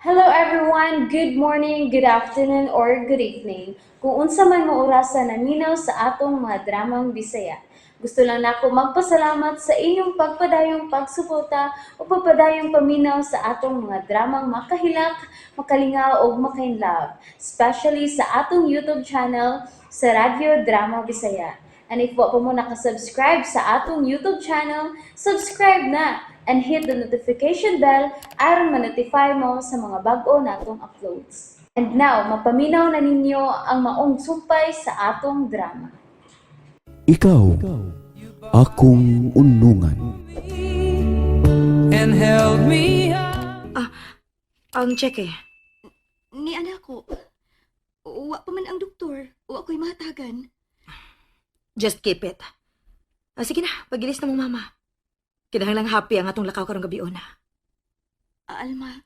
Hello everyone! Good morning, good afternoon, or good evening. Kung unsa man mo orasa naminaw sa atong mga dramang Bisaya. Gusto lang nako magpasalamat sa inyong pagpadayong pagsuporta o pagpadayong paminaw sa atong mga dramang makahilak, makalingaw ug makainlove, especially sa atong YouTube channel sa Radyo Drama Bisaya. And if wa pa mo nakasubscribe sa atong YouTube channel, subscribe na and hit the notification bell aron ma-notify mo sa mga bag-o natong uploads. And now, mapaminaw na ninyo ang maong sumpay sa atong drama. Ikaw, akong unungan. And held me up. Ang cheque. Ni anak ko. Wa pa man ang doktor. Wa ko'y mahatagan. Just keep it. Ah, sige na, pagilis na mo, mama. Kinahanglang happy ang atong lakaw karong gabion. Ah, Alma,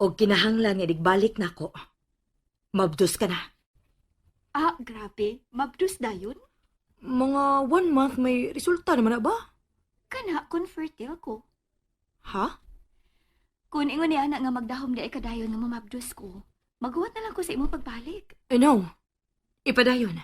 O kinahanglan nga igbalik na ako. Mabdus ka na. Ah, grabe. Mabdus dayon? Mga one month may resulta naman na ba? Kana, kung fertile ko. Ha? Kung ingon ni anak nga magdahom di ay kadayon nga mamabdus ko, maguwat na lang ko sa imong pagbalik. Eh, no. Ipadayon.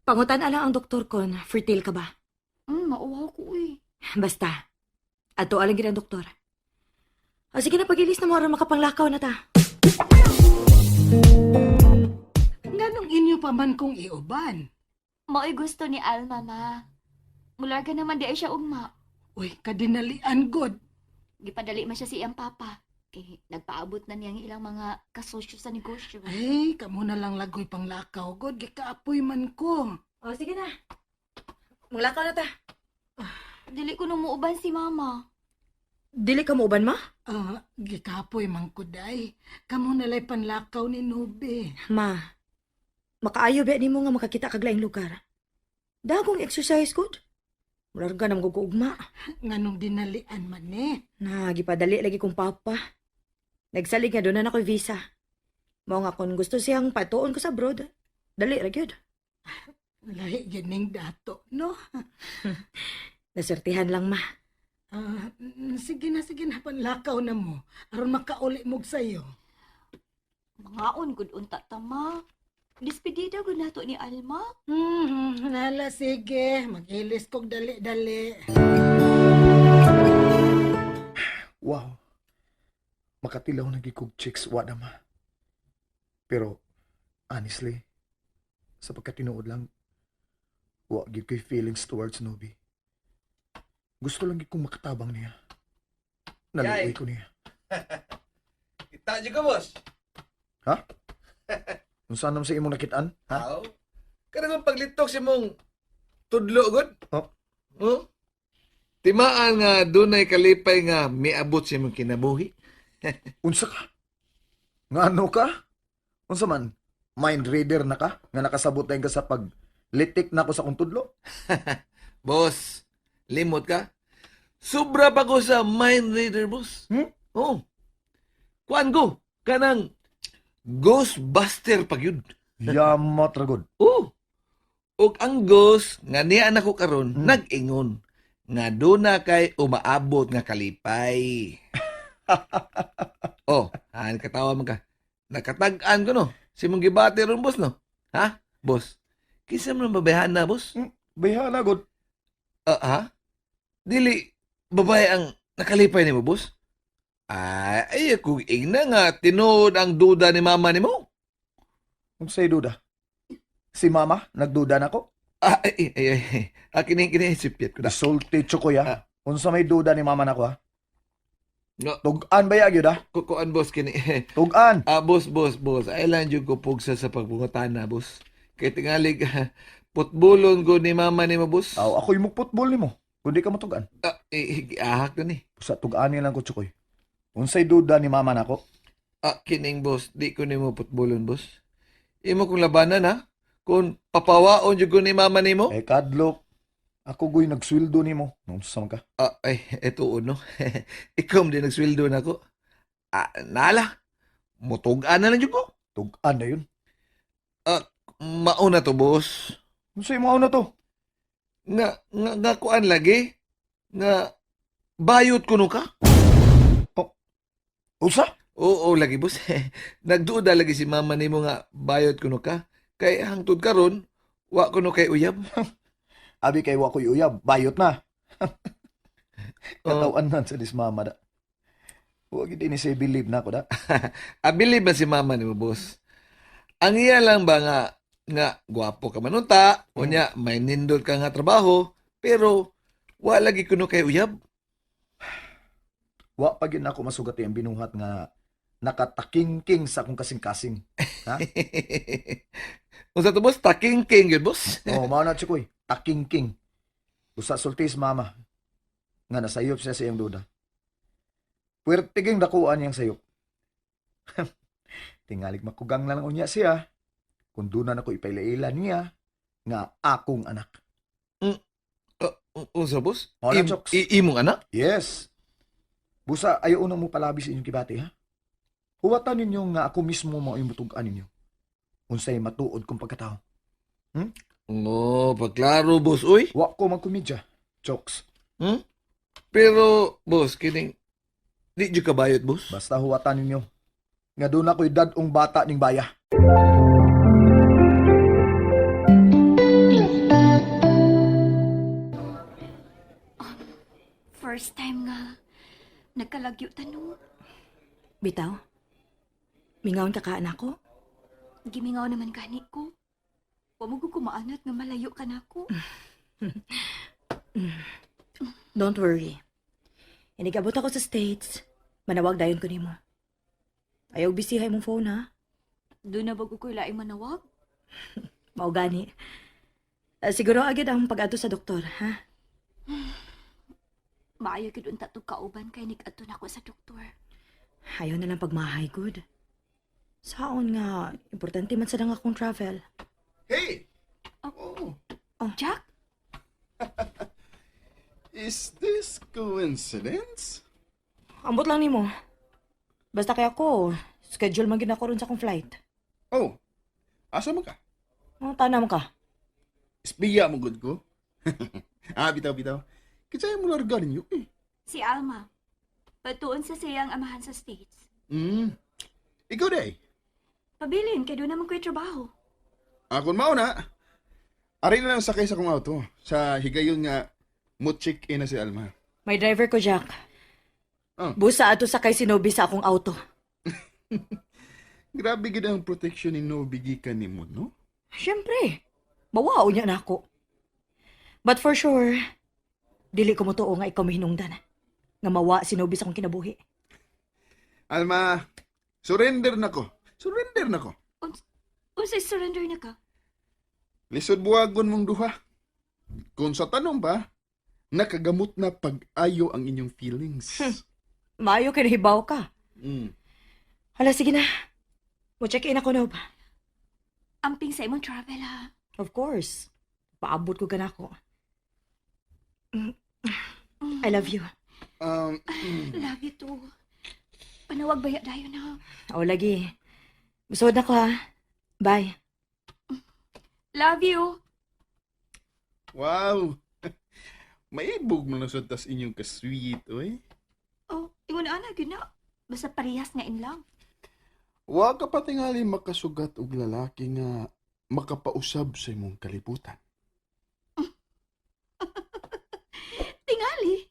Pangutan lang ang doktor kon, fertile ka ba? Mauwaw ko eh. Basta. Ato alang gid ang doktor. Ah, sige na, pagilis na mo aron makapanglakaw na ta. Nganong inyo pa man kong iuban? Mao'y gusto ni Alma, ma. Mularga naman di ay siya ugma. Uy, kadinalian god. Gipadali man siya si iyang papa. Kay nagpaabot na niya ang ilang mga kasosyo sa negosyo. Ay, kamo na lang lagoy panglakaw god. Gikaapoy man ko. O, sige na. Manglakaw na ta. Dili ko nung muuban si mama. Dili ka mo uban, ma? Ah, gikapoy man ko day. Kamo na lay panlakaw ni Nubi. Ma, makaayo ba nimo nga makakita kag laing lugar? Dagong exercise good. Mularga na magugugma. Nganong dinalian man eh. Na, gipadali lagi kong papa. Nagsalig nga doon na ako'y visa. Mao nga kung gusto siyang patuon ko sa abroad, dali ra gyud. Lahi gining dato, no? Nasertihan lang, ma. Ah, sige na, panlakaw na mo. Aron makauli mog sayo. Mangaon gud unta ta, ma. Despedida gud nato ni Alma. Nala, sige. Mag-ilis kog dali-dali. Wow. Makatilaw na gikog chicks wa na ma. Pero honestly, sa pagkatinuod lang, wa gyud ko'y feelings towards Nobi. Gusto lang gyud kong makatabang niya. Naluoy ko niya. Kita jud ka, boss. Ha? Unsa naman sa imong nakitaan? Ha? Aw. Kanang paglitok sa imong tudlo gud. Oh. Oh. Timaan nga dunay kalipay nga miabot sa imong kinabuhi. Unsa ka? Nga ano ka? Unsa man? Mind reader na ka? Nga nakasabot na ka sa pag litik na ko sa akong tudlo? Boss, limot ka? Sobra pa ko sa mind reader, boss. Hmm? Oh. Kuan ko, kanang Ghostbuster pag yun. Yamat ra gud. Oh. Ug ang ghost nga niya nako karon nag-ingon nga duna kay umaabot nga kalipay. Oh, han katawa man ka. Nakatag-an ko no. Si mong gibati ron, boss, no. Ha? Boss. Kinsa man ang babayhan na, boss? Bayhana gud. Ah, ha? Dili babae ang nakalipay nimo, boss? Ay, ay kung igna nga tinuod ang duda ni mama nimo. Unsay duda? Si mama nagduda nako? Ah, ay, ay, ay, ay. Ah, kini kini sipyat ko na. Isulti chokoy Ah. ha. Unsa may duda ni mama nako ha? No. Tug-an ba ya gyud ha? Kukuan, boss, kini. Tug-an. Ah, boss, boss, boss. Ay lang jud ko pugsa sa pagbungutana, boss. Kay tingalig putbolon ko ni mama nimo, boss. Aw, ako'y mugputbol nimo. Kundi ka mo tug-an. Ah, eh, giahak na ni. Sa tug-an lang ko chokoy. Unsay duda ni mama nako? Ah, kining boss, di ko nimo putbolon, boss. Imo kong labanan ha. Kung papawaon jud ko ni mama nimo. Eh kadlok. Ako goy nagsweldo nimo. Unsa man ka? Ah, ay, eto uno. Ikaw man din nagsweldo nako. Ah, nala. Mutug-an na lang jud ko. Tug-an na yun. Ah, mauna to, boss. Unsay mao na to? Nga nga nga kuan lagi nga bayot kuno ka. Usa? Oo, lagi, boss. Nagduda lagi si mama nimo nga bayot kuno ka. Kay hangtod karon, wa kuno kay uyab. Abi kay wa ko'y uyab, bayot na. Oh, Katawan sa dis mama da. Wa gid ni say believe na ako da. Abilib ba si mama nimo, boss? Ang iya lang ba nga nga gwapo ka man unta, unya may nindot ka nga trabaho, pero wa lagi kuno kay uyab. Wa pa gyud nako masugat ang binuhat nga nakatakingking sa akong kasing-kasing. Ha? Unsa to, boss? Takingking gyud, boss. Oh, mao na, Chikoy. Takingking. Usa sulti sa mama nga nasayop siya sa iyang duda. Puwertiging dakuan niyang sayop. Tingalig makugang na lang unya siya. Kung doon na nako ipailaila niya nga akong anak. Unsa, boss? Mao na, Choks. Imong anak? Yes. Busa, ayaw na mo palabi sa inyong kibati, ha? Huwatan ninyo nga ako mismo mao imutug-an ninyo. Unsay matuod kong pagkatao. Oh, pagklaro, boss, uy. Wa ko magkomedya, Chokes. Pero, boss, kining di jud ka bayot, boss. Basta huwatan ninyo. Nga doon ako'y dadong bata ning baya. First time nga nagkalagyo ta, no. Bitaw. Mingaon ka ka anak ko? Gimingaw naman gani ko. Wa mo ko kumaanat nga malayo ka nako. Don't worry. Inigabot ako sa States. Manawag dayon ko nimo. Ayaw bisihay mong phone ha. Doon na bago ko'y laing manawag. Mao gani. Siguro agad ang pag-adto sa doktor, ha? Maayo gid unta tog kauban kay nig-adto nako sa doktor. Ayaw na lang pagmahay, good. Saon nga, importante man sa dang akong travel. Hey! Oh. Oh, Jack, is this coincidence? Ambot lang nimo. Basta kay ako, schedule man gid ako ron sa akong flight. Oh, asa man ka? Oh, tanam ka. Espiya mo good ko? Ah, bitaw, bitaw. Kinsay mo larga ninyo eh. Si Alma. Patuon sa siyang amahan sa States. Ikaw day. Pabilin kay doon naman ko'y trabaho. Akon mao na. Ari na lang sakay sa akong auto. Sa higayon nga mo check in na si Alma. May driver ko, Jack. Oh. Busa ato sakay sinobi sa akong auto. Grabe gid ang protection ni Nobi gikan nimo, no? Siyempre, bawao niya na ako. But for sure, dili ko mo tuo nga ikaw mahinungdan. Nga mawa sinobi sa akong kinabuhi. Alma, surrender na ko. Surrender na ko. Unsay surrender na ka? Lisod buwagon mong duha. Kung sa tanong ba, nakagamot na pag-ayo ang inyong feelings. Maayo kay nahibaw ka. Hala, sige na. Mo check in ako, Nob. Amping sa imong travel ha. Of course. Paabot ko ganako. I love you. Love you too. Panawag baya dayon ha. O, lagi. Musuod na ko, ha. Bye. Love you. Wow. Maibog mo na sa tas inyong ka-sweet, oy. Oh, ingon ana gyud na. Basta parehas nga in love. Wa ka pa tingali makasugat og lalaki nga makapausab sa imong kalibutan. Tingali.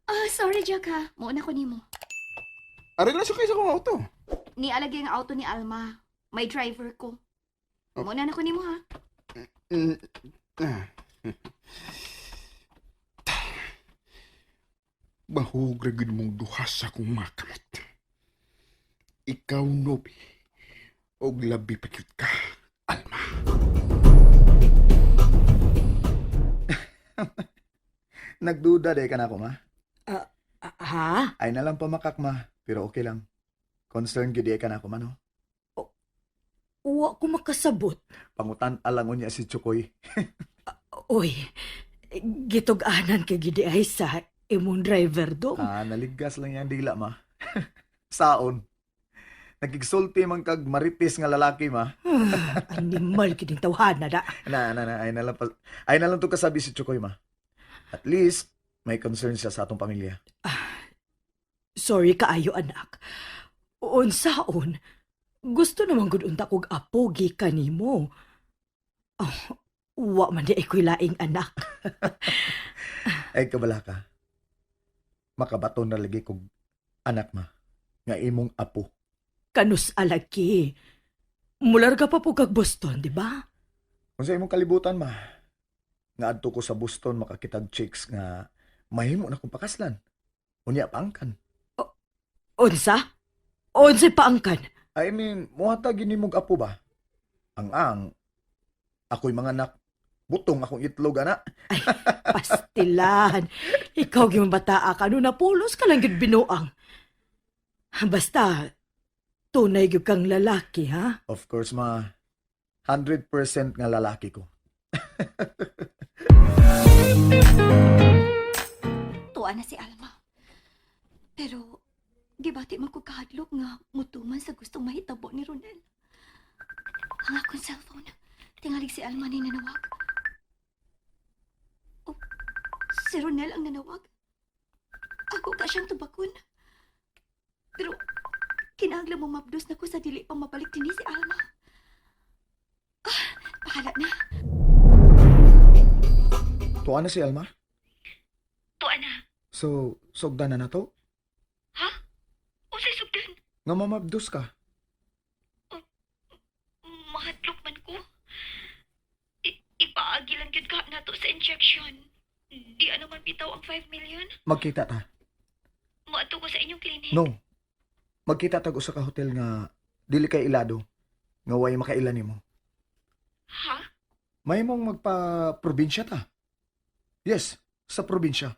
Ah, sorry Jack ha. Muuna ko nimo. Ari na sakay sa akong auto. Nialagi ang auto ni Alma. May driver ko. Oh. Muuna na ko nimo ha. Ah. Bahog ra gyud mong duha sa akong makamot. Ikaw, Nobi, og labi pa gyud ka, Alma. Nagduda day ka na ako, ma. Ah, ha? Ay na lang pamakak, ma. Pero okay lang. Concerned gyud ka na ako, ma, no? Uwa ko makasabot. Pangutan alang unya si Chukoy. Uy, gitug-anan kay gidi ay sa imong driver dong. Ah, naligas lang yan dila, ma. Saon. Nagigsulti man kag marites nga lalaki, ma. Animal kining tawhana da. Na, na, na, ay na lang, ay na lang to kasabi si Chukoy, ma. At least, may concern siya sa atong pamilya. Sorry kaayo, anak. Unsaon? Gusto naman gud unta kog apo gikan nimo. Oh, wa man di ko'y laing anak. Ay, kabala ka. Makabaton na lagi kog anak, ma. Nga imong apo. Kanus alagi. Mularga pa po kag Boston, di ba? Kung sa imong kalibutan, ma, nga adto ko sa Boston makakitag chicks nga mahimo na kong pakaslan. Unya pangkan. Unsa? Unsay paangkan? I mean, muhatag gini mong apo ba? Ang, ako'y mga anak, butong akong itlog, ana. Ay, pastilan. Ikaw gyud bataa ka no napulos ka lang gyud binuang. Basta tunay gyud kang lalaki, ha? Of course, ma, 100% nga lalaki ko. Tuwa na si Alma. Pero, gibati man ko kahadlok nga mutuman sa gustong mahitabo ni Ronel. Ang akong cellphone. Tingalig si Alma ni nanawag. Oh, si Ronel ang nanawag. Ako ka siyang tubakon. Pero, kinahanglan mo mabdos na ko sa dili pa mabalik dinhi si Alma. Ah, bahala na. Tuwa na si Alma? Tuwa na. So, sugdan na nato? Ha? Unsay sugdan? Nga mamabdos ka. Mahadlok man ko. Ipaagi lang gyud ka nato sa injection. Di ano man bitaw ang 5 million. Magkita ta. Moadto ko sa inyong clinic. No. Magkita tag usa ka hotel nga dili kay ilado. Nga way makaila nimo. Ha? Mahimong magpa-probinsya ta. Yes, sa probinsya.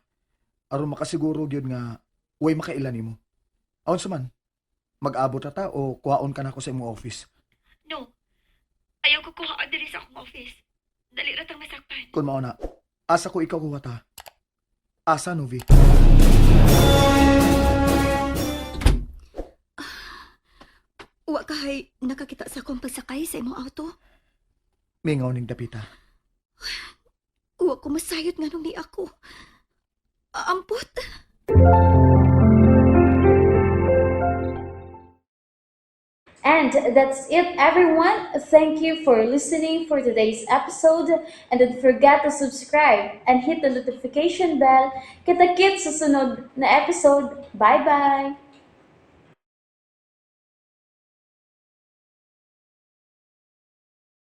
Aron makasiguro gyud nga way makaila nimo. Aon sa man, mag-abot ta ta o kuhaon ka nako sa imong office. No. Ayaw ko kuhaan diri sa akong office. Dali ra tang masakpan. Kung mao na, asa ko ikaw kuha ta? Asa, Novi? Wa kahay nakakita sa akong pagsakay sa imong auto. Mingaw ning dapita. Wa ko masayot nganong ni ako. Ampot. And that's it, everyone. Thank you for listening for today's episode. And don't forget to subscribe and hit the notification bell. Kita-kits sa sunod na episode. Bye-bye!